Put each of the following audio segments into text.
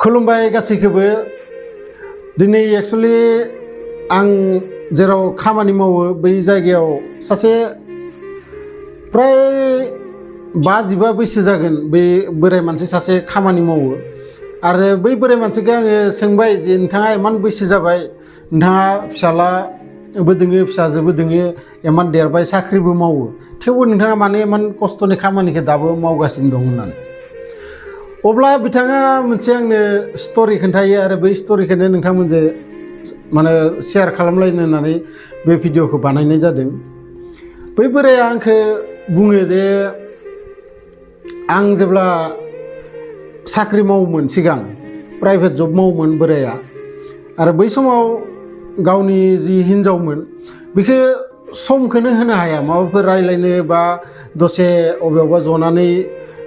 खुलुमबाय गासैखौबो दिनै एक्चुअली आं जेराव खामानि मावो बै जायगायाव सासे प्राय 55 बैसो जागोन बै बोराय मानसि सासे खामानि मावो आरो बै बोराय मानसिखौ आङो सोंबाय जे नोंथाङा इमान बैसो जाबाय नोंथाङा फिसालाबो दोङो फिसाजोबो दोङो इमान देरबाय साख्रिबो मावो थेवबो नोंथाङा माने इमान खस्थ'नि खामानिखौ दाबो मावगासिनो दं होननानै अब्ला बिथाङा मोनसे आंनो स्टोरी खोन्थायो आरो बै स्टोरीखौनो नोंथांमोनजों माने शेयार खालामलायनो होननानै बे भिडिअखौ बानायनाय जादों। बै बोराया आंखौ बुङो जे आं जेब्ला साख्रि मावोमोन सिगां प्राइभेट जब मावोमोन बोराया आरो बै समाव गावनि जि हिन्जावमोन बेखौ समखौनो होनो हाया माबाफोर रायलायनो बा दसे अबेयावबा जनानै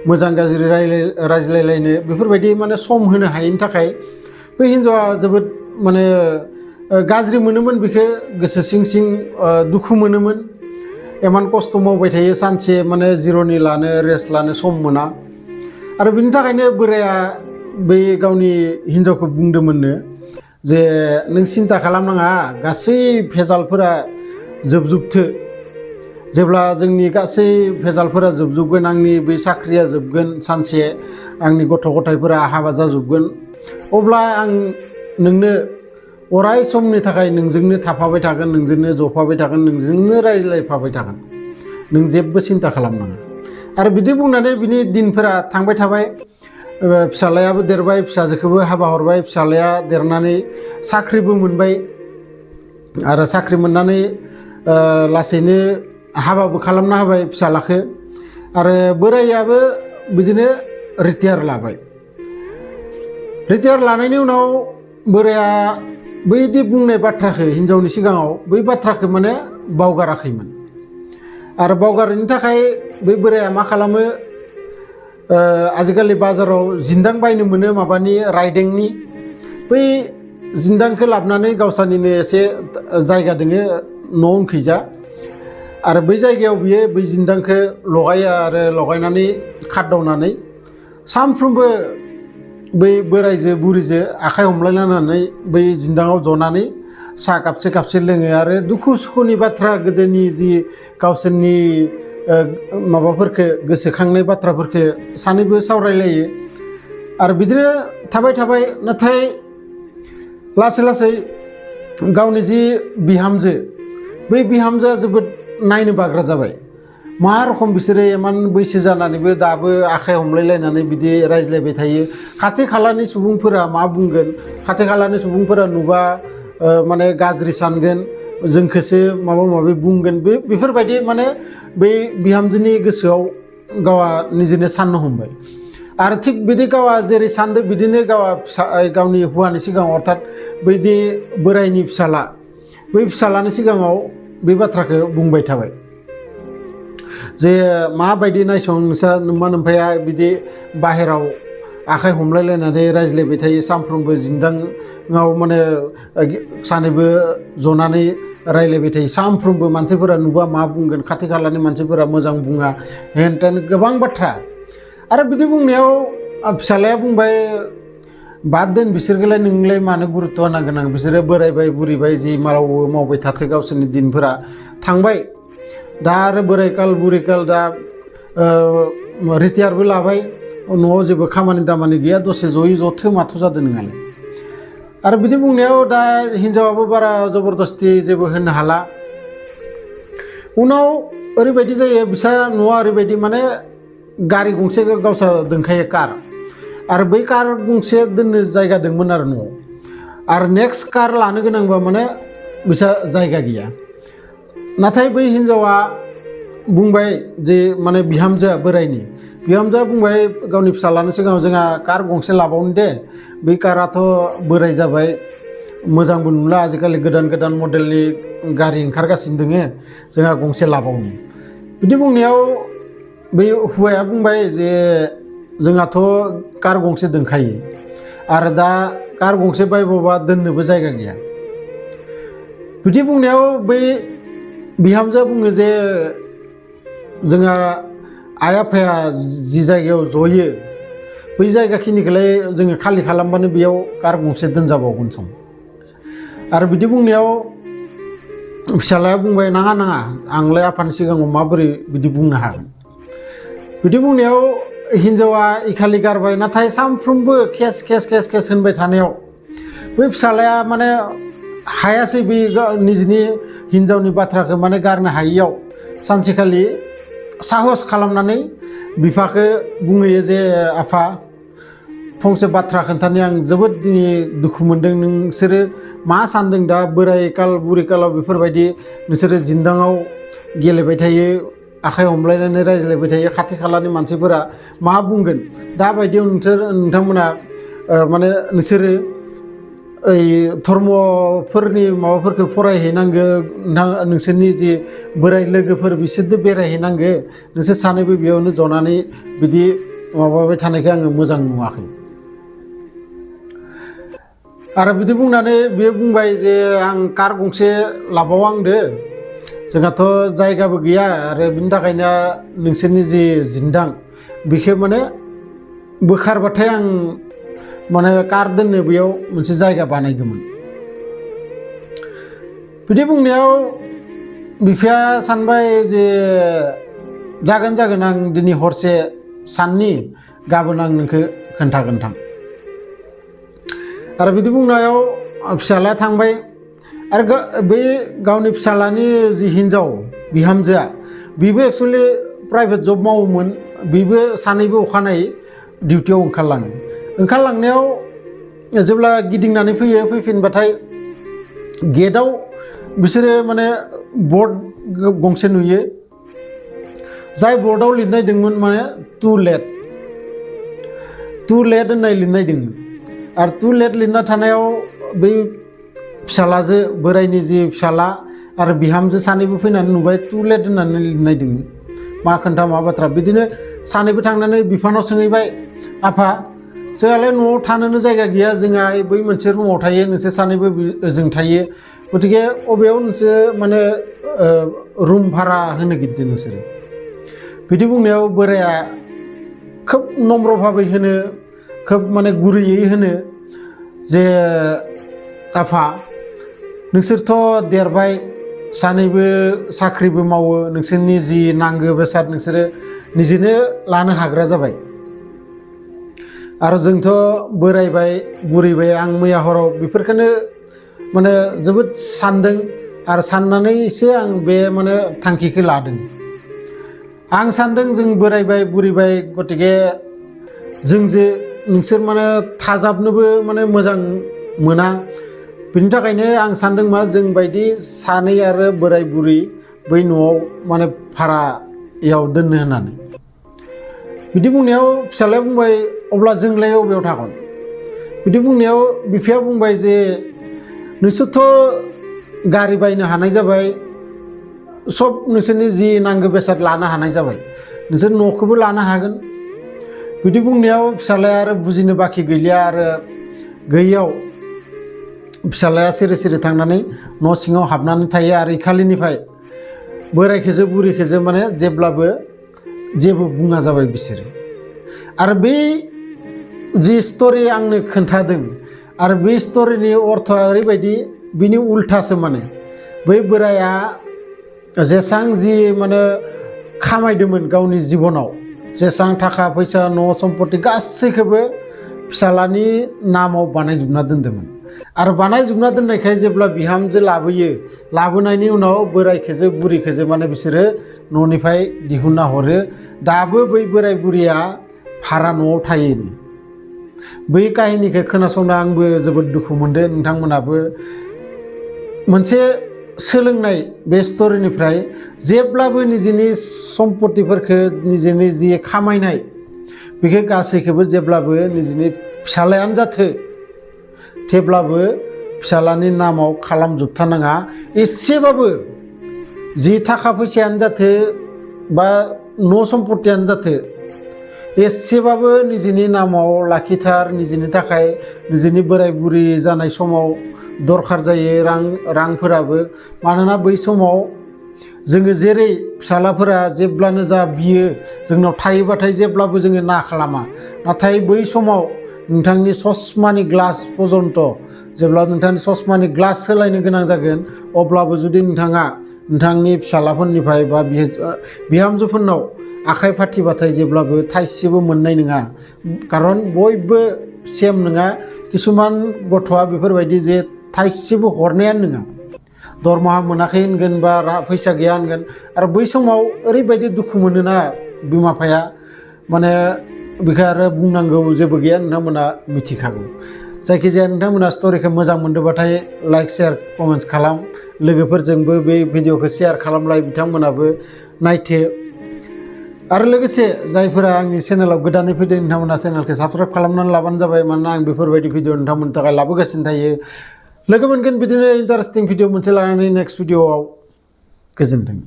मोजां गाज्रि रायज्लायलायनो बेफोरबायदि माने सम होनो हायैनि थाखाय बै हिन्जावा जोबोद माने गाज्रि मोनोमोन बेखौ गोसो सिं सिं दुखु मोनोमोन इमान खस्थ' मावबाय थायो सानसे माने जिर'नि लानो रेस्ट लानो सम मोना आरो बिनि थाखायनो बोराया बै गावनि हिन्जावखौ बुंदोंमोननो जे नों सिन्था खालामनाङा गासै भेजालफोरा जोबजोबथो जेब्ला जोंनि गासै भेजालफोरा जोबजोबगोन आंनि बै साख्रिया जोबगोन सानसे आंनि गथ' गथायफोरा हाबा जाजोबगोन अब्ला आं नोंनो अराय समनि थाखाय नोंजोंनो थाफाबाय थागोन नोंजोंनो जफाबाय थागोन नोंजोंनो रायज्लायफाबाय थागोन नों जेबो सिन्था खालामनाङा आरो बिदि बुंनानै बिनि दिनफोरा थांबाय थाबाय फिसालायाबो देरबाय फिसाजोखौबो हाबा हरबाय फिसालाया देरनानै साख्रिबो मोनबाय आरो साख्रि मोननानै लासैनो हाबाबो खालामना होबाय फिसालाखौ आरो बोरायाबो बिदिनो रिटायार लाबाय रिटायार लानायनि उनाव बोराया बैदि बुंनाय बाथ्राखौ हिन्जावनि सिगाङाव बै बाथ्राखौ माने बावगाराखैमोन आरो बावगारैनि थाखाय बै बोराया मा खालामो आजिखालि बाजाराव जिन्दां बायनो मोनो माबानि राइदेंनि बै जिन्दांखौ लाबोनानै गावसानिनो एसे जायगा दोङो न' उनखैजा आरो बै जायगायाव बियो बै जिन्दांखौ लगायो आरो लगायनानै खादावनानै सानफ्रोमबो बै बोरायजो बुरिजो आखाइ हमलायलायनानै बै जिन्दाङाव जनानै साहा कापसे कापसे लोङो आरो दुखु सुखुनि बाथ्रा गोदोनि जि गावसोरनि माबाफोरखौ गोसोखांनाय बाथ्राफोरखौ सानैबो सावरायलायो आरो बिदिनो थाबाय नाथाय लासै लासै गावनि जि बिहामजो बै बिहामजोआ जोबोद नायनो बाग्रा जाबाय मा रखम बिसोरो इमान बैसो जानानैबो दाबो आखाइ हमलायलायनानै बिदि रायज्लायबाय थायो खाथि खालानि सुबुंफोरा मा बुंगोन खाथि खालानि सुबुंफोरा नुबा माने गाज्रि सानगोन जोंखौसो माबा माबि बुंगोन बेफोरबायदि माने बै बिहामजोनि गोसोआव गावआ निजेनो साननो हमबाय आरो थिग बिदि गावआ जेरै सानदों बिदिनो गावआ गावनि हौवानि सिगाङाव अर्थात बैदि बोरायनि फिसाला बै फिसालानि सिगाङाव बे बाथ्राखौ बुंबाय थाबाय जे माबायदि नायसं नोंसा नोमा नोम्फाया बिदि बाहेराव आखाइ हमलायलायनानै रायज्लायबाय थायो सानफ्रोमबो जिन्दाङाव माने सानैबो जनानै रायज्लायबाय थायो सानफ्रोमबो मानसिफोरा नुबा मा बुंगोन खाथि खालानि मानसिफोरा मोजां बुङा हेन तेन गोबां बाथ्रा आरो बिदि बुंनायाव फिसालाया बुंबाय बाद दोन बिसोरखौलाय नोंलाय मानो गुरुत्त' होनांगोन आं बिसोरो बोरायबाय बुरिबाय जि मावबाय थाथो गावसोरनि दिनफोरा थांबाय दा आरो बोरायकाल बुरैकाल दा रिटायारबो लाबाय न'आव जेबो खामानि दामानि गैया दसे जयै जथो माथो जादों नोंहालाय आरो बिदि बुंनायाव दा हिन्जावाबो बारा जबरदस्ति जेबो होनो हाला उनाव ओरैबायदि जायो बिसा न'आ ओरैबायदि माने गारि गंसे गावसा दोनखायो कार आरो बै कार गंसे दोननो जायगा दंमोन आरो न'आव आरो नेक्स्ट कार लानो गोनांबा माने बिसा जायगा गैया नाथाय बै हिन्जावा बुंबाय जे माने बिहामजोआ बोरायनि बिहामजोआ बुंबाय गावनि फिसालानि सिगाङाव जोंहा कार गंसे लाबावनो दे बै काराथ' बोराय जाबाय मोजांबो नुला आजिखालि गोदान गोदान मडेलनि गारि ओंखारगासिनो दोङो जोंहा गंसे लाबावनो बिदि बुंनायाव बै हौवाया बुंबाय जे जोंहाथ' कार गंसे दोनखायो आरो दा कार गंसे बायबावबा दोननोबो जायगा गैया बिदि बुंनायाव बै बिहामजोआ बुङो जे जोंहा आइ आफाया जि जायगायाव जयो बै जायगाखिनिखौलाय जोङो खालि खालामबानो बेयाव कार गंसे दोनजाबावगोन सम। आरो बिदि बुंनायाव फिसालाया बुंबाय नाङा नाङा आंलाय आफानि सिगाङाव माबोरै बिदि बुंनो हागोन। बिदि बुंनायाव हिन्जावा इखालि गारबाय, नाथाय सानफ्रोमबो केस केस केस केस होनबाय थानायाव बै फिसालाया माने हायासै बे निजिनि हिन्जावनि बाथ्राखौ माने गारनो हायियाव सानसेखालि साहस खालामनानै बिफाखौ बुंहैयो जे आफा फंसे बाथ्रा खोन्थानो आं जोबोद दिनै दुखु मोनदों। नोंसोरो मा सानदों दा बोराय काल बुरि कालाव बेफोरबायदि नोंसोरो जिन्दाङाव गेलेबाय थायो, आखाइ हमलायनानै रायज्लायबाय थायो, खाथि खालानि मानसिफोरा मा बुंगोन? दाबायदियाव नोंथांमोना माने नोंसोरो ओइ धर्मफोरनि माबाफोरखौ फरायहैनांगो, नोंसोरनि जि बोराय लोगोफोर बिसोरजों बेरायहैनांगो, नोंसोर सानैबो बेयावनो जनानै बिदि माबाबाय थानायखौ आङो मोजां नुवाखै। आरो बिदि बुंनानै बे बुंबाय जे आं कार गंसे लाबावांदो, जोंहाथ' जायगाबो गैया आरो बिनि थाखायनो नोंसोरनि जि जिन्दां बेखौ माने बोखारबाथाय आं माने कार दोननो बेयाव मोनसे जायगा बानायगौमोन। बिदि बुंनायाव बिफाया सानबाय जे जागोन जागोन आं दिनै हरसे साननि, गाबोन आं नोंखौ खोन्थागोन थां। आरो बिदि बुंनायाव फिसालाया थांबाय आरो बे गावनि फिसालानि जि हिन्जाव बिहामजोआ बिबो एक्सुवेलि प्राइभेट जब मावोमोन। बिबो सानैबो अखानायै डिउटियाव ओंखारलांनायाव जेब्ला गिदिंनानै फैफिनबाथाय गेटआव बिसोरो माने बर्ड गंसे नुयो, जाय बर्डआव लिरनाय दंमोन माने टु लेट होननाय लिरनाय दंमोन। आरो टु लेट लिरना थानायाव बै फिसालाजो बोरायनि जि फिसाला आरो बिहामजो सानैबो फैनानै नुबाय टु लेट होननानै लिरनाय दङ। मा खोन्था मा बाथ्रा, बिदिनो सानैबो थांनानै बिफानाव सोंहैबाय, आफा जोंहालाय न'आव थानोनो जायगा गैया, जोंहा बै मोनसे रुमाव थायो, नोंसोर सानैबो ओजों थायो, गतिके अबेयाव नोंसोर माने रुम भारा होनो गिदों नोंसोरो? बिदि बुंनायाव बोराया खोब नम्र भाबै होनो, खोब माने गुरैयै होनो जे आफा नोंसोरथ' देरबाय, सानैबो साख्रिबो मावो, नोंसोरनि जि नांगौ बेसाद नोंसोरो निजेनो लानो हाग्रा जाबाय। आरो जोंथ' बोरायबाय बुरैबाय, आं मैया हराव बेफोरखौनो माने जोबोद सानदों आरो साननानैसो आं बे माने थांखिखौ लादों। आं सानदों जों बोरायबाय बुरैबाय, गतिके जोंजों नोंसोर माने थाजाबनोबो माने मोजां मोना। बिनि थाखायनो आं सानदों मा जों बायदि सानै आरो बोराय बुरि बै न'आव माने भारायाव दोननो होननानै। बिदि बुंनायाव फिसालाया बुंबाय, अब्ला जोंलाय अबेयाव थागोन? बिदि बुंनायाव बिफाया बुंबाय जे नोंसोरथ' गारि बायनो हानाय जाबाय, सब नोंसोरनि जि नांगौ बेसाद लानो हानाय जाबाय, नोंसोर न'खौबो लानो हागोन। बिदि बुंनायाव फिसालाया आरो बुजिनो बाखि गैलिया आरो गैयैयाव फिसालाया सिरि सिरि थांनानै न' सिङाव हाबनानै थायो। आरो इखालिनिफ्राय बोरायखोजो बुरैखोजो माने जेब्लाबो जेबो बुङा जाबाय बिसोरो। आरो बै जि स्ट'रि आंनो खोन्थादों आरो बे स्ट'रिनि अर्थआ ओरैबायदि, बिनि उल्थासो माने बै बोराया जेसां जि माने खामायदोंमोन गावनि जिबनाव, जेसां थाखा फैसा न' सम्पति गासैखौबो फिसालानि नामाव बानायजोबना दोन्दोंमोन। आरो बानायजोबना दोननायखाय जेब्ला बिहामजो लाबोयो, लाबोनायनि उनाव बोरायखोजो बुरैखोजो माने बिसोरो न'निफ्राय दिहुनना हरो। दाबो बै बोराय बुरिया भारा न'आव थायो। बै काहिनिखौ खोनासंना आंबो जोबोद दुखु मोनदों। नोंथांमोनाबो मोनसे सोलोंनाय बे स्ट'रिनिफ्राय, जेब्लाबो निजेनि सम्पतिफोरखौ निजेनि जि खामायनाय बेखौ गासैखौबो जेब्लाबो निजेनि फिसालायानो जाथो, थेवब्लाबो फिसालानि नामाव खालामजोबथारनाङा। एसेबाबो जि थाखा फैसायानो जाथो बा न' सम्पतियानो जाथो, एसेबाबो निजेनि नामाव लाखिथार। निजेनि थाखाय निजेनि बोराय बुरि जानाय समाव दरखार जायो रांफोराबो। मानोना बै समाव जोङो जेरै फिसालाफोरा जेब्लानो जा बियो जोंनाव थायोबाथाय जेब्लाबो जोङो ना खालामा नाथाय बै समाव नोंथांनि ससमानि ग्लास पर्यन्त जेब्ला नोंथांनि ससमानि ग्लास सोलायनो गोनां जागोन अब्लाबो जुदि नोंथाङा नोंथांनि फिसालाफोरनिफ्राय बा बिहामजोफोरनाव आखाइ फाथिबाथाय जेब्लाबो थाइसेबो मोननाय नङा खारन बयबो सेम नङा किसुमान गथ'आ बेफोरबायदि जे थाइसेबो हरनायानो नङा दरमाहा मोनाखै होनगोन बा फैसा गैया होनगोन आरो बै समाव ओरैबायदि दुखु मोनोना बिमा बिफाया माने बेखौ आरो बुंनांगौ जेबो गैया नोंथांमोना मिथिखागौ जायखिजाया नोंथांमोना स्ट'रिखौ मोजां मोनदोंबाथाय लाइक शेयार कमेन्ट खालाम लोगोफोरजोंबो बे भिडिअखौ शेयार खालामलाय बिथांमोनाबो नायथो आरो लोगोसे जायफोरा आंनि चेनेलाव गोदानै फैदों नोंथांमोना चेनेलखौ साबस्क्राइब खालामनानै लाबानो जाबाय मानोना आं बेफोरबायदि भिडिअ नोंथांमोननि थाखाय लाबोगासिनो थायो लोगो मोनगोन बिदिनो इन्टारेस्टिं भिडिअ मोनसे लानानै नेक्स्ट भिडिअआव गोजोन्थों।